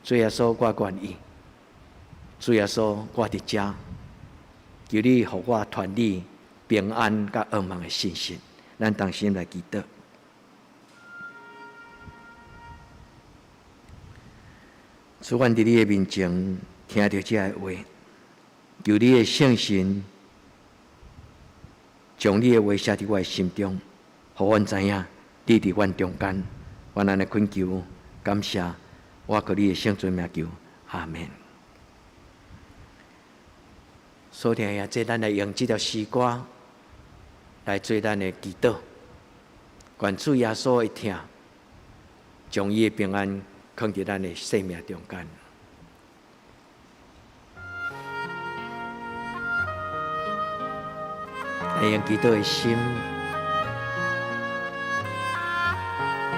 主耶穌，我願意。主耶穌，我佇遮，求你予我傳你平安佮願望的信息。咱同心來祈禱。主，阮佇你的面前聽著這个話，求你的聖神將你的話寫佇我的心中，予阮知影你佇阮中間。阮按呢懇求，感謝，我靠你的聖尊名求，阿們。所聽的，這咱來用這條詩歌來做咱的祈禱，願主耶穌的疼，將伊的平安囥佇咱的生命中間。來用祈禱的心，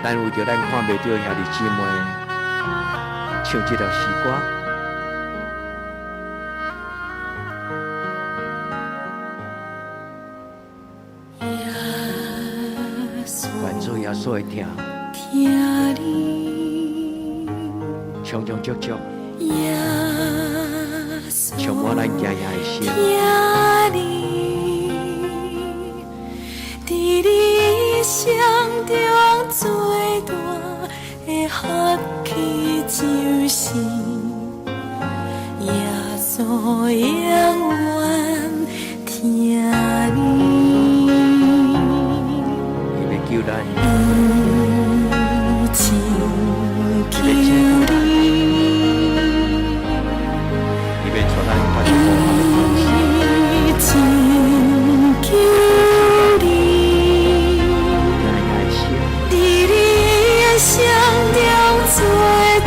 咱為著咱看袂著的兄弟姊妹，唱這條詩歌。耶穌的疼，疼你，充充足足，耶穌充滿咱驚嚇的心。疼你，佇你一生中最大的福氣就是耶穌永遠疼你。伊欲救咱，伊拯救你，伊欲帶咱脫離黑暗的權勢。伊拯救你，驚嚇的心，佇你一生中最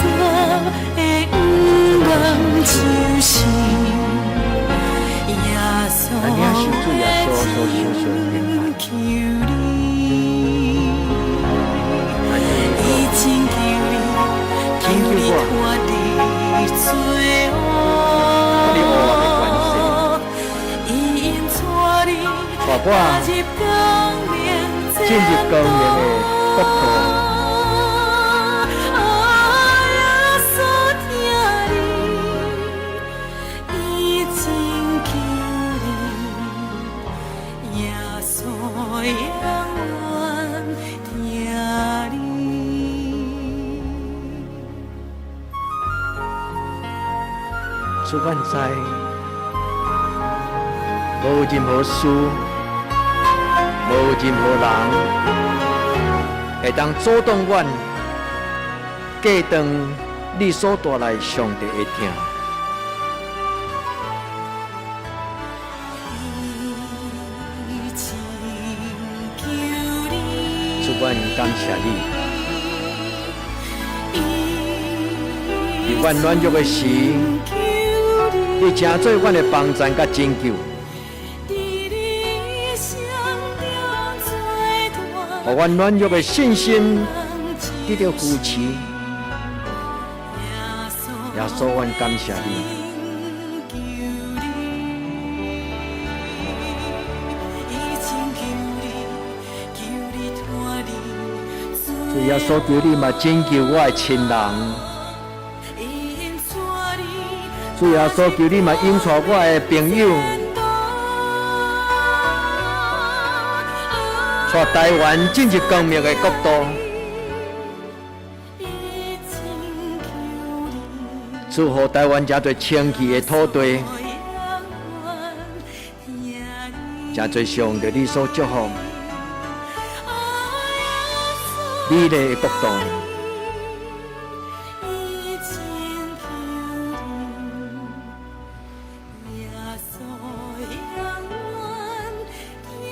大的願望就是耶穌咱領受主耶穌所受傷的平安。拯救你。咱伊拯救你，救你脫離罪脫離黑暗的權勢。惡，伊引帶你帶我踏入光明進入光明的國度。啊，耶穌疼你，伊拯救你，耶穌永遠疼你。主，阮知，無任何事，無任何人會當阻擋阮隔斷你所帶來上帝的疼。伊拯救你，主，阮感謝你，佇阮軟弱的時，你成做阮的幫贊佮拯救，予阮軟弱的信心得著扶持。耶穌，阮感謝你。主耶穌，求你嘛拯救我的親人。主耶穌，求你嘛引帶我的朋友，帶台灣進入光明的國度。祝福台灣誠濟清氣的土地，誠濟上帝你所祝福美麗的國度。伊拯救你，耶穌永遠疼你。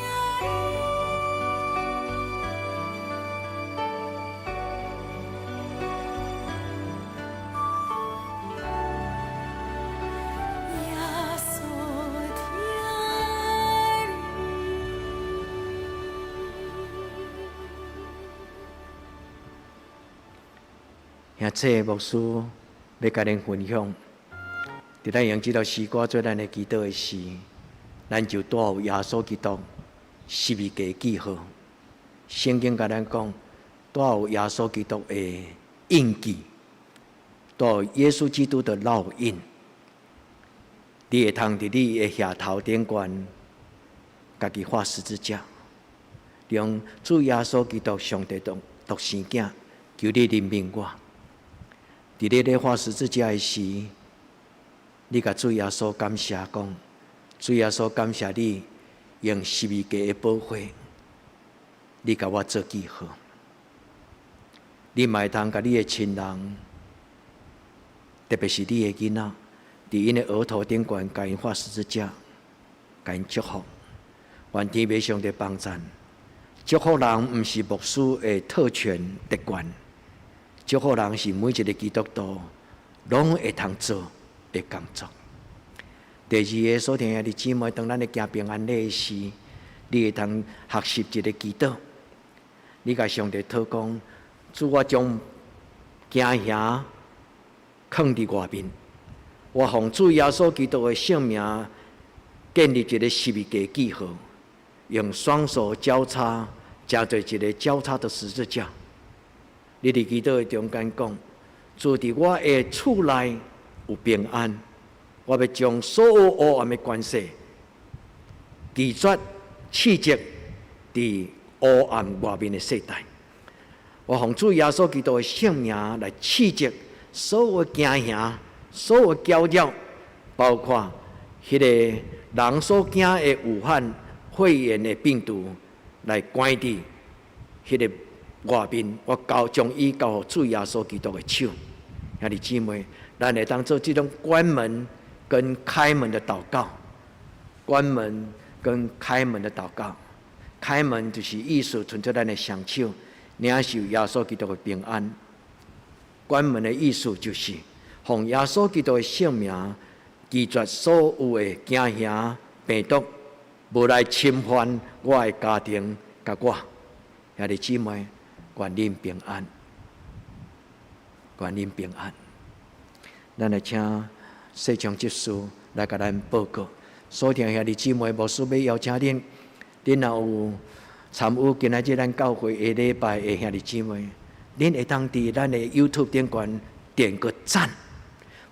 耶穌疼你。兄弟牧師欲共恁分享，佇咱用這條詩歌做咱的祈禱的時，咱就帶有耶穌基督十字架記號。聖經共咱講，帶有耶穌基督的印記，帶有耶穌基督的烙印。你會通佇你的額頭頂懸，家己畫十字架，用主耶穌基督上帝獨獨生囝，求你憐憫我。佇你咧畫十字架的時，你共主耶穌感謝講：主耶穌感謝你用十字架的寶血，你共我做記號。你嘛會通共你的親人，特別是你的囡仔，佇𪜶的額頭頂懸，共𪜶畫十字架，共𪜶祝福。願天父上帝幫贊，祝福人毋是牧師的特權特權，祝福人是每一個基督徒攏會通做的工作。第二個，所聽兄弟姊妹，當咱咧行平安禮時，你會通學習一個祈禱，你共上帝禱講：主，我將驚嚇囥佇外面，我奉主耶穌基督的聖名建立一個十字架記號，用雙手交叉成做一个交叉的十字架。你佇祈禱的中間講，主佇我的厝內有平安，我欲將所有黑暗的權勢拒絕斥責佇黑暗外面的世代。我奉主耶穌基督的聖名來斥責所有驚嚇、所有攪擾，包括彼個人所驚的武漢肺炎的病毒，來關佇彼個外面。我交將伊交予主耶穌基督的手。兄弟姊妹，咱會當做這種關門跟開門的禱告，關門跟開門的禱告。開門就是意思，伸出咱的雙手，領受耶穌基督的平安。關門的意思就是，奉耶穌基督的聖名，拒絕所有的驚嚇病毒，無來侵犯我的家庭佮我。兄弟姊妹，願恁平安，願恁平安。咱來請世長執事來共咱報告。所聽兄弟姊妹，牧師欲邀請恁，恁若有參與今仔日咱教會的禮拜的兄弟姊妹，恁會當佇咱的 YouTube 頂懸點個讚。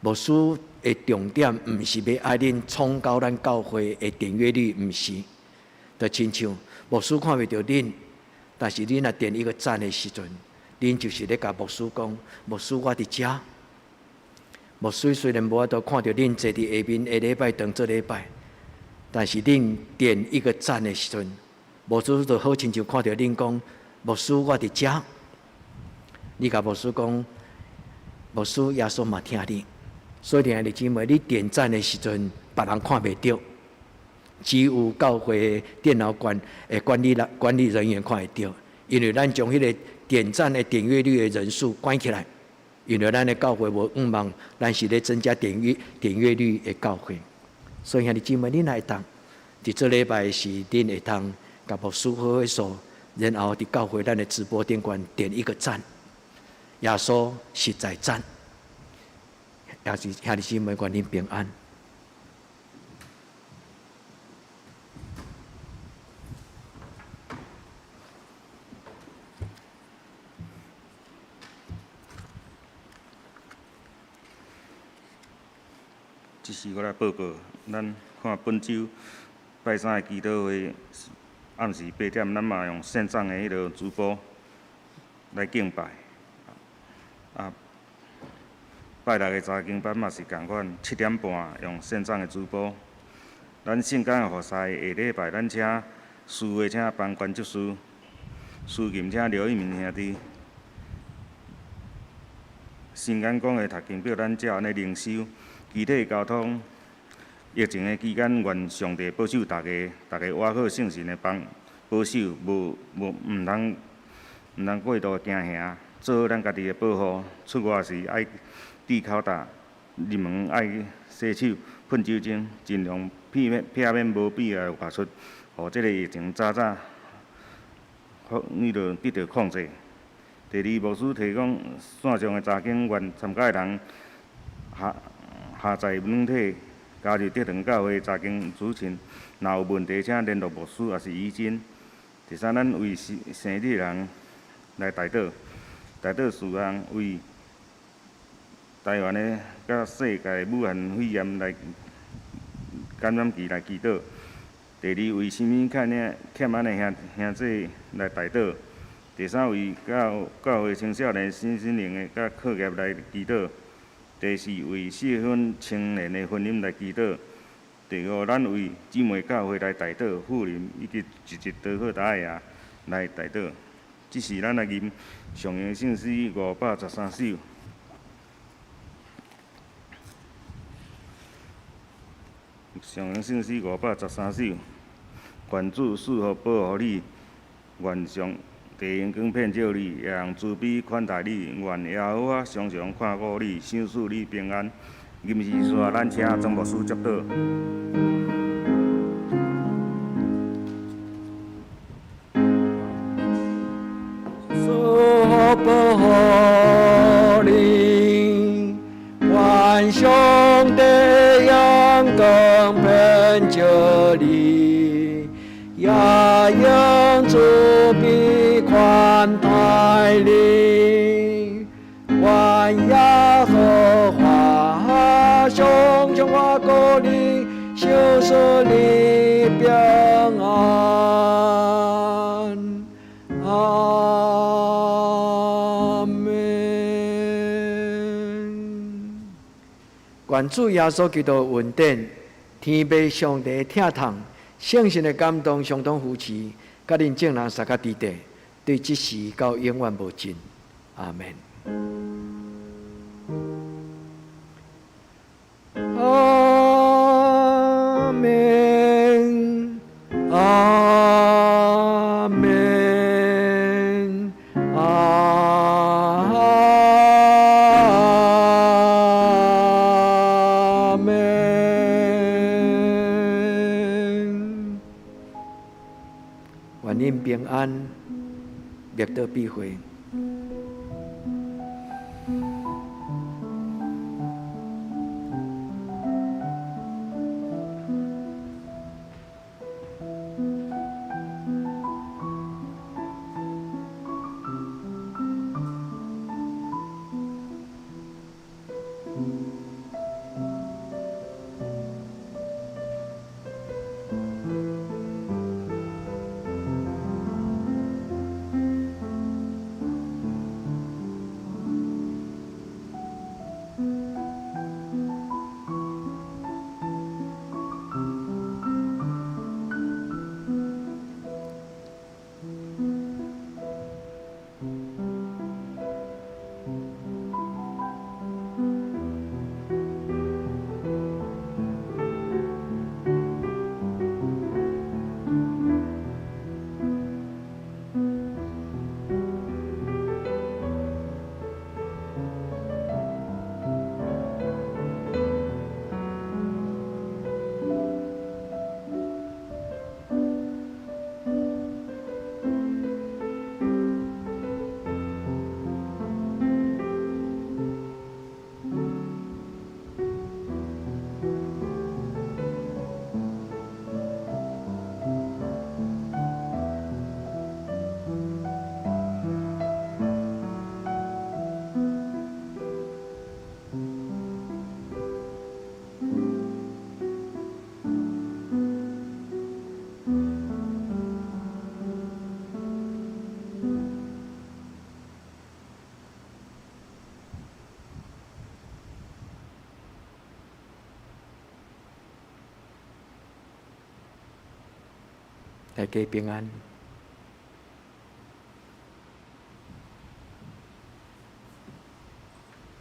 牧師的重點毋是欲愛恁衝高咱教會的訂閱率，毋是。就親像牧師看袂著恁，但是恁若點一個讚的時陣，恁就是咧共牧師講，牧師我佇遮。牧師雖然無法度看著恁坐佇下面下禮拜當做禮拜，但是恁點一個讚的時陣，牧師就好親像看著恁講，牧師我佇遮。你共牧師講，牧師耶穌嘛疼你。所以兄弟姊妹，你點讚的時陣，別人看袂著，只有教會電腦管理人員看會著，因為咱將彼個點讚的點閱率的人數關起來，因為咱的教會無向望，咱是咧增加點閱率的教會。所以兄弟姊妹，恁若會當佇這禮拜時，恁會當共牧師好好說，然後佇教會咱的直播頂懸點一個讚，耶穌實在讚。也是兄弟姊妹，願恁平安。這時我來報告，咱看本週拜三的祈禱會，暗時8點，咱嘛用線上的彼个直播來敬拜。啊，拜六的查經班嘛是仝款，7點半用線上的直播。咱聖工的服事下禮拜，咱請司會請彭關執事，司琴請劉一鳴兄弟。新港講的讀經表，咱照按呢靈修，肢體交通。疫情的期間，願上帝保守大家，大家倚靠聖神的幫保守，無無毋通毋通過度驚嚇，做好咱家己的保護。出外時愛戴口罩，入門愛洗手、噴酒精，盡量避免無必要的外出，予這个疫情早早彼落得到控制。第二，牧師提供線上的查經，願參加的人下載軟體，加入德堂教會查經組群。若有問題，請聯絡牧師，抑是怡珍。第三，咱為生日人來代禱，代禱事項為台灣的佮世界武漢肺炎來感染期來祈禱。第二，為啥物欠咱的兄弟來代禱。第三，為教會青少年身心靈的佮課業來祈禱。第四，為適婚青年的婚姻來祈禱。第五，咱為姊妹教會來代禱，富林以及一日多好達的來代禱。這是咱來吟上行聖詩513首。上行聖詩513首，願主賜福保護你，願上帝榮光遍照你，也用慈悲款待你，願耶和華常常看顧你，賞賜你平安。吟詩煞，咱請莊牧師接禱。賜福保護你，願上帝榮光遍照你，也用慈悲。臨，願耶和華常常看顧你，賞賜你平安。阿們。願主耶穌基督恩典，天父上帝疼痛，聖神的感動，相當扶持，佮恁眾人相佮佇佇，對這時到永遠無盡。阿們。阿們，阿們，阿們。願恁平安，默禱必會。大家平安。